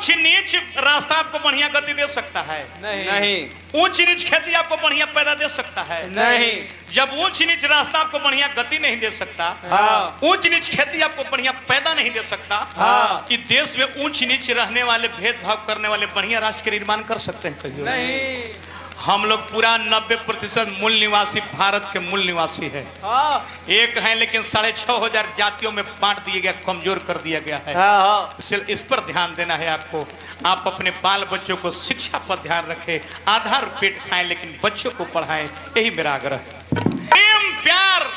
ऊंच नीच रास्ता आपको बढ़िया गति दे सकता है? नहीं। नहीं। ऊंच नीच खेती आपको बढ़िया पैदा दे सकता है? नहीं। जब ऊंच नीच रास्ता आपको बढ़िया गति नहीं दे सकता, हाँ। ऊंच नीच खेती आपको बढ़िया पैदा नहीं दे सकता, हाँ। कि देश में ऊंच नीच रहने वाले, भेदभाव करने वाले बढ़िया राष्ट्र के निर्माण कर सकते हैं कहियो? नहीं। हम लोग पूरा 90% मूल निवासी भारत के मूल निवासी है। हाँ। एक है लेकिन 6,500 जातियों में बांट दिया गया, कमजोर कर दिया गया है। हाँ। इसलिए इस पर ध्यान देना है आपको। आप अपने बाल बच्चों को शिक्षा पर ध्यान रखें, आधार पेट खाएं लेकिन बच्चों को पढ़ाएं, यही मेरा आग्रह है। प्रेम प्यार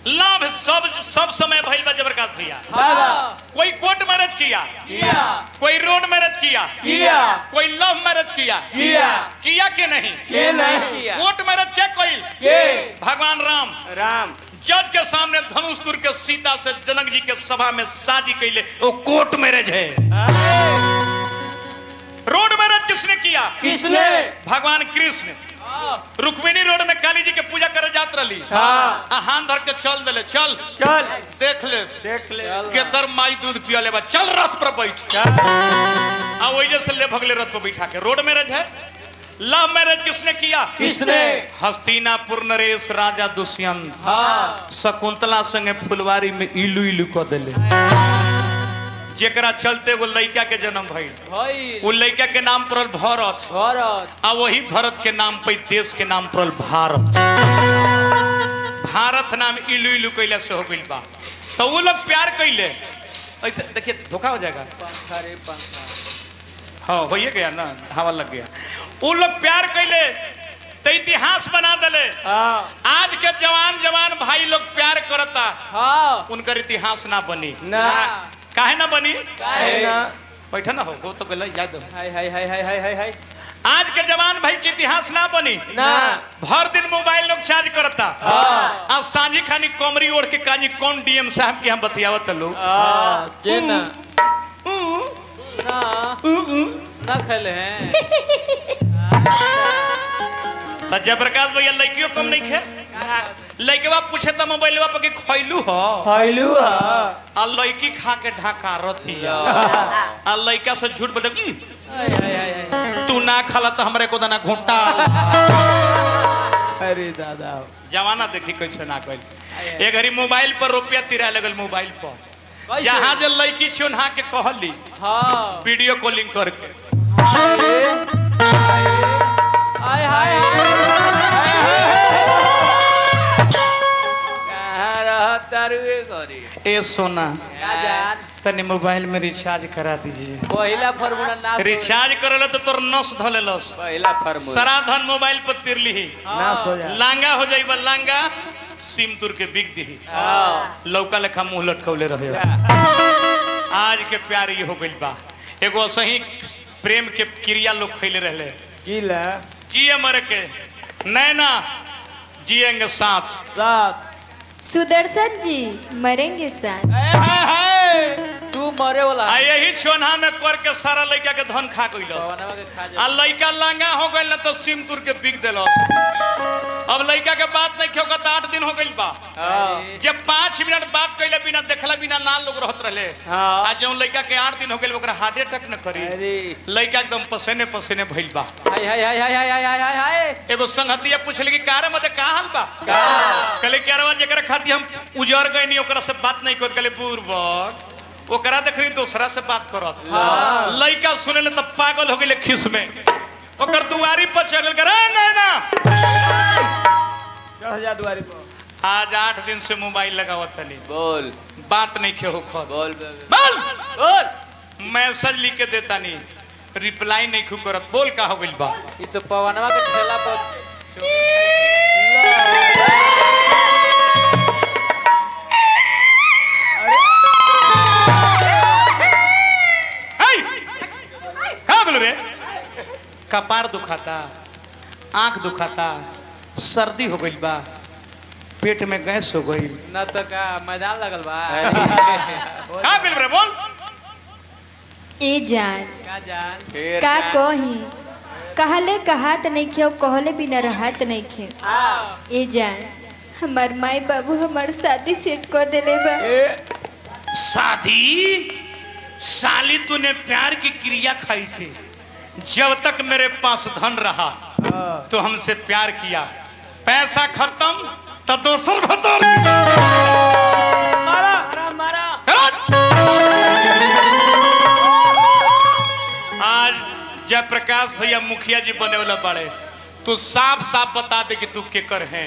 लाभ सब सब समय भइल बा जबरकात भैया। हाँ। कोई कोर्ट मैरिज किया, किया। कोई रोड मैरिज किया, किया। कोई लव मैरिज किया, किया। किया के नहीं? के नहीं किया। कोर्ट मैरिज क्या कोई? के। भगवान राम राम जज के सामने धनुष तुर के सीता से जनक जी के सभा में शादी कैले, वो कोर्ट मैरिज है। रोड मैरिज किसने किया? किसने? भगवान कृष्ण। रुक्मिणी रोड में काली जी के पूजा करे जात रही, हाँ। आ हाथ धर के चल दिले, चल चल देख ले, देख ले, केकर माई दूध पिया ले बा, चल रथ पर बैठ। आ वही से ले भगले रथ पर बैठा के। रोड मैरिज है। लव मैरिज किसने किया? किसने? हस्तिनापुर नरेश राजा दुष्यंत हाँ। शकुंतला संगे फुलवारी में इलू इलू क देले, जेकरा चलते वो लड़का के जन्म भइल। भइल। वो लड़का के नाम पड़ल भरत। भरत। आ वही भरत के नाम पे देश के नाम पड़ल भारत। भारत नाम इलू इलू कैला से हो गइल बा। तो वो लोग प्यार कैले, ऐसे देखिए धोखा हो जाएगा। पंखा रे पंखा। हाँ होइए गया ना, हवा लग गया। वो लोग प्यार कैले तो इतिहास बना दिले। हाँ। आज के जवान जवान भाई लोग प्यार करता, हाँ। उनकर इतिहास ना बनी। ना। काहे ना बनी? काहे ना? बैठा ना हो तो गला याद हो। हाय हाय हाय हाय हाय हाय। आज के जवान भाई के इतिहास ना बनी। ना। भर दिन मोबाइल लोग चार्ज करता। हाँ। आज सांझी खानी कमरी ओढ़ के काजी कौन डीएम साहब के हम बतियावत लोग। हाँ, के ना। ना। ना खेले हैं। तो जयप्रकाश भैया लड़कियों कम नहीं खे, लड़कवा पूछे तो मोबाइलवा पर के खैलू हो, खैलू हो, आ लड़की खा के ढाका रतिया, आ लड़का से झूठ बोलते तू ना खाला तो हमरे को दाना घोटा। अरे दादा जमाना देखी कैसे ना कइल। एक घड़ी मोबाइल पर रुपया तिरा लगल मोबाइल पर, जहाँ जो लड़की चुन्हा के कहली, हाँ, वीडियो कॉलिंग करके हाय हाय ए सोना तनी मोबाइल में रिचार्ज करा दीजिए। पहला फार्मूला ना रिचार्ज करल तो तोर नस धलेलस। पहला फार्मूला सारा धन मोबाइल पर तिरली नास हो जा, लांगा हो जाइबा, लांगा सिम तुर के बिक दी, लौका लेखा मुंह लटकौले रहे। आज के प्यार ये हो गइल बा। एगो सही प्रेम के क्रिया लोग खैले रहले कीला जिए मर के नैना जिएंगे साथ साथ, सुदर्शन जी मरेंगे साथ। तू मरे वाला आ यही चोन्हा में कर के सारा लड़का के धन खा गइलस। आ लड़का लांगा हो गइल तो सिम तुर के बिक देलस। अब लड़का के बात नहीं खेओ तो 8 दिन हो गइल बा। जब 5 मिनट बात कइले बिना देखला बिना ना लोग रहत रहले। आज जौन लड़का के 8 दिन हो गइल ओकरा हार्ट अटैक न करी, लड़का एकदम पसीने पसीने भइल बा। हाय हाय हाय हाय हाय हाय हाय। एगो संगतिया पूछले कि कार मते का हाल बा, कहले कि अरवा जेकरा खाती हम उजर गइनी ओकरा से बात नहीं करत। कहले बुरबक ओकरा देखली दूसरा से बात करत। लड़का सुने ले तो पागल हो गेले खिस में, ओकर दुआरी पर चल गए। नैना चढ़ जा दुआरी पर। आज 8 दिन से मोबाइल लगावत तनी, बोल बात नहीं खे हो खत, बोल बोल बोल मैसेज लिख के देता नहीं, रिप्लाई नहीं खू करत। बोल का हो गइल बा? ई तो पवनवा के ठेला पर रे कपार दुखाता, आंख दुखाता, सर्दी हो गइल बा, पेट में गैस हो गइल ना तो का मैदान लगल बा। का गइल रे बोल? ए जान का जान का कही, कहले कहात नहीं खे, कहले बिना रहत नहीं खे। ए जान हमार माई बाबू हमार शादी सेट कर देले बा। शादी? साली तूने प्यार की क्रिया खाई थी, जब तक मेरे पास धन रहा तो हमसे प्यार किया, पैसा खत्म तो दोसर भतर मारा मारा। आज जयप्रकाश भैया मुखिया जी बने वाला बड़े, तू साफ साफ बता दे कि तू केकर है।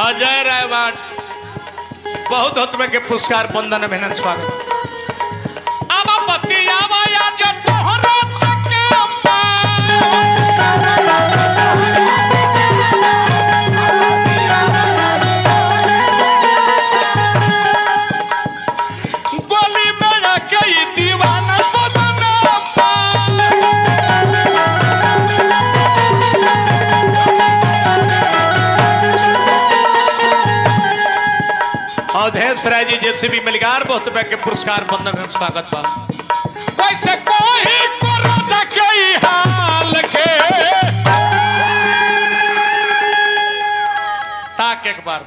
अजय रायवाट बहुत बहुत में के पुरस्कार बंदन अभिनंदन स्वागत। अब बतियावा या जो तोहरा से काम बा। गोली में आके ई दीवाना बदनाम बा। अवधेश राय जी जैसे भी मिलगार बहुत रुपए के पुरस्कार बंधन में स्वागत बा। वैसे कोई को राजा के हाल के ताक एक बार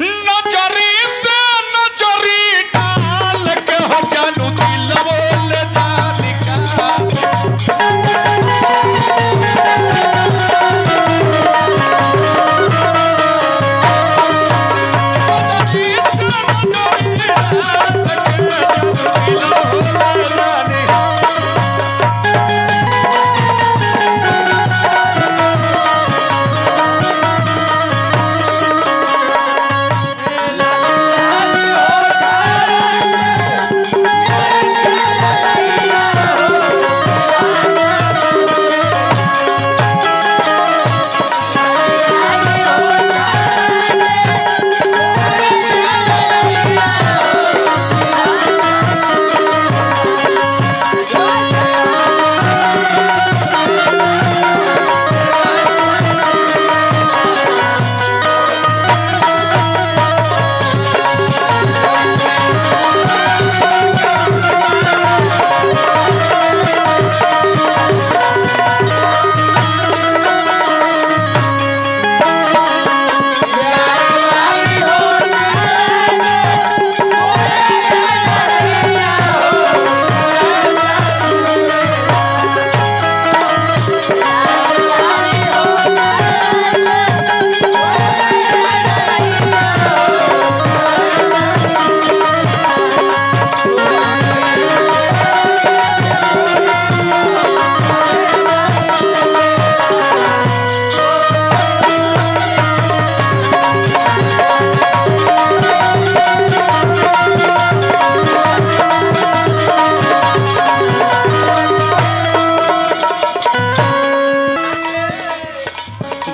नजरी से नजरी डाल के हो जानू दिल बोल जानिका।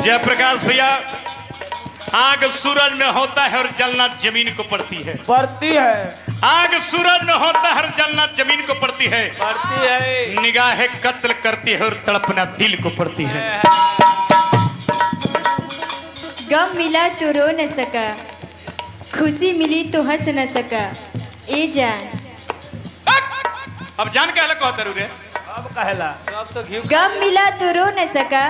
जयप्रकाश भैया, आग सूरज में होता है और जलना जमीन को पड़ती है। पड़ती है। आग सूरज में होता है और जलना जमीन को पड़ती है। पड़ती है। निगाहें कत्ल करती है और तड़पना दिल को पड़ती है। गम मिला तो रो न सका, खुशी मिली तो हंस न सका। ए जान अब जान कहला कहता रे, अब कहला सब तो घी। गम मिला तो रो न सका,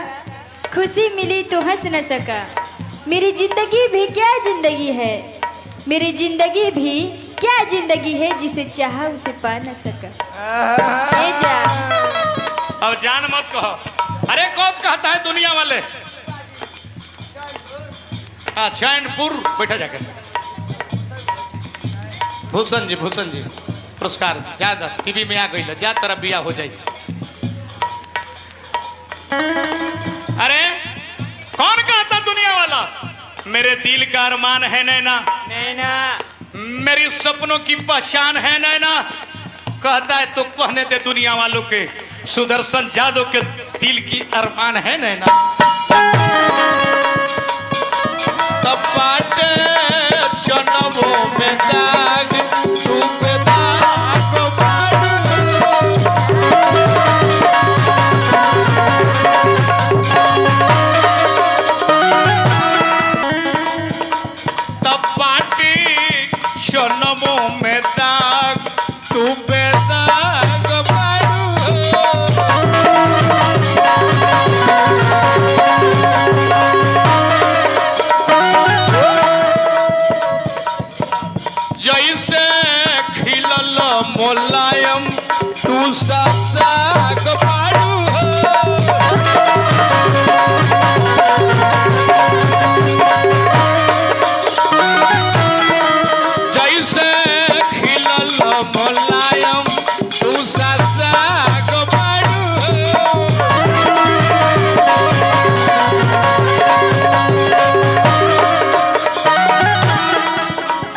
खुशी मिली तो हंस न सका। मेरी जिंदगी भी क्या जिंदगी है, मेरी जिंदगी भी क्या जिंदगी है, जिसे चाहा उसे पा न सका। ए जान अब जान मत कहो। अरे कौन कहता है दुनिया वाले? चैनपुर बैठा जाकर भूषण जी, भूषण जी पुरस्कार ज्यादा टीवी में आ गई, जा तरह बिया हो जाए। अरे कौन कहता दुनिया वाला? मेरे दिल का अरमान है नैना, नैना, मेरी सपनों की पहचान है नैना। कहता है तो कहने दे दुनिया वालों के, सुदर्शन यादव के दिल की अरमान है नैना। कपाट चनवों में दाग तू पे दाग बाड़ू। तपाटी चनवों में दाग तू पे दाग बाड़ू। जैसे खिलल मुलायम तू सा साग बाड़ू। जैसे खिलल मुलायम तू सा साग बाड़ू।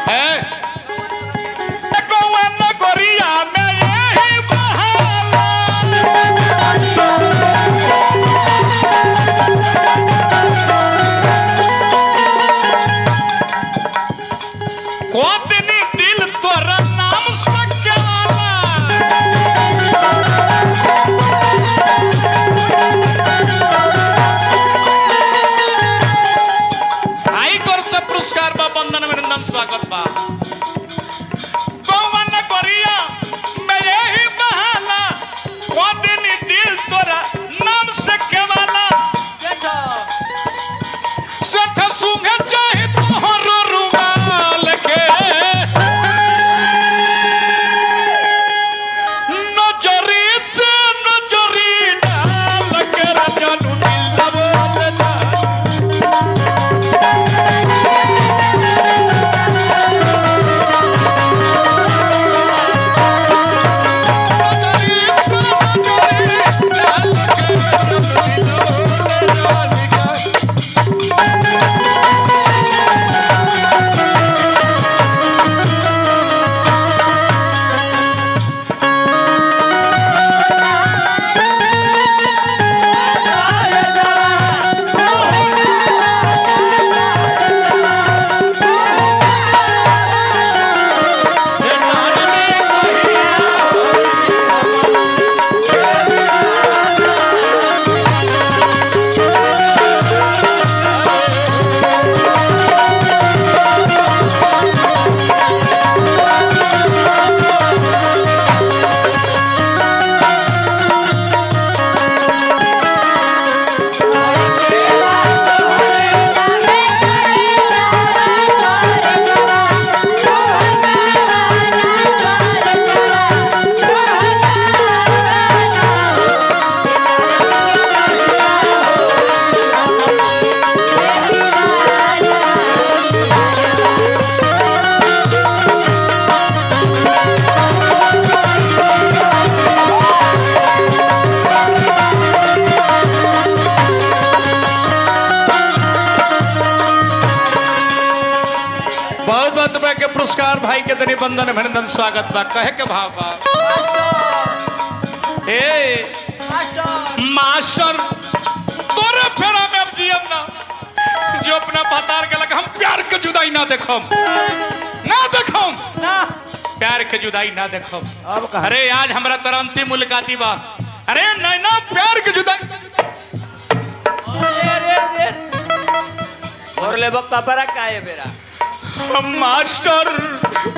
है कौन गोरिया में यही बहाला। कोतनी दिल तोरा नाम सकेला। आई कर से पुरस्कार बा, बंदन अभिनंदन स्वागत बा। कौन गोरिया में यही बहाला, कोतनी दिल तोरा नाम सकेला। सेठ सुंघे चाहे तोहर रुमाल के, नजरी से नजरी डाल के रजनू दिल बोलता। नजरी से नजरी डाल के रजनू दिल बोलता। बहुत बहुत रुपए के पुरस्कार भाई के तनी बंधन अभिनंदन स्वागत बा। कहे के भाव बा ए मास्टर तोरे फेरा में अब जियम ना, जो अपना पतार के लगा हम प्यार के जुदाई ना देखम, ना देखम ना, प्यार के जुदाई ना देखम। अब कहा? अरे आज हमरा तोरा अंतिम मुलाकाती बा। अरे नैना प्यार के जुदाई और ले बक कपड़ा काहे बेरा। मास्टर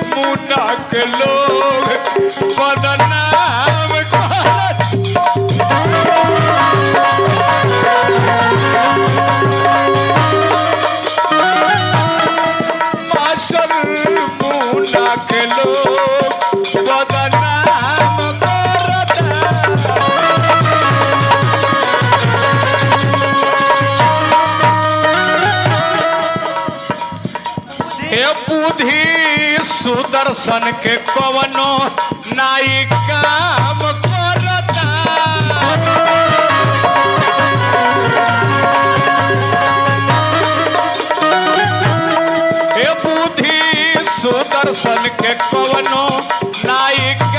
मुन्ना के लोग बदनाम करत। मास्टर मुन्ना के लोग बदनाम करत। हे बुद्धि सुदर्शन के कवनो नाई काम करता। हे बुद्धि सुदर्शन दर्शन के कवनो नाई।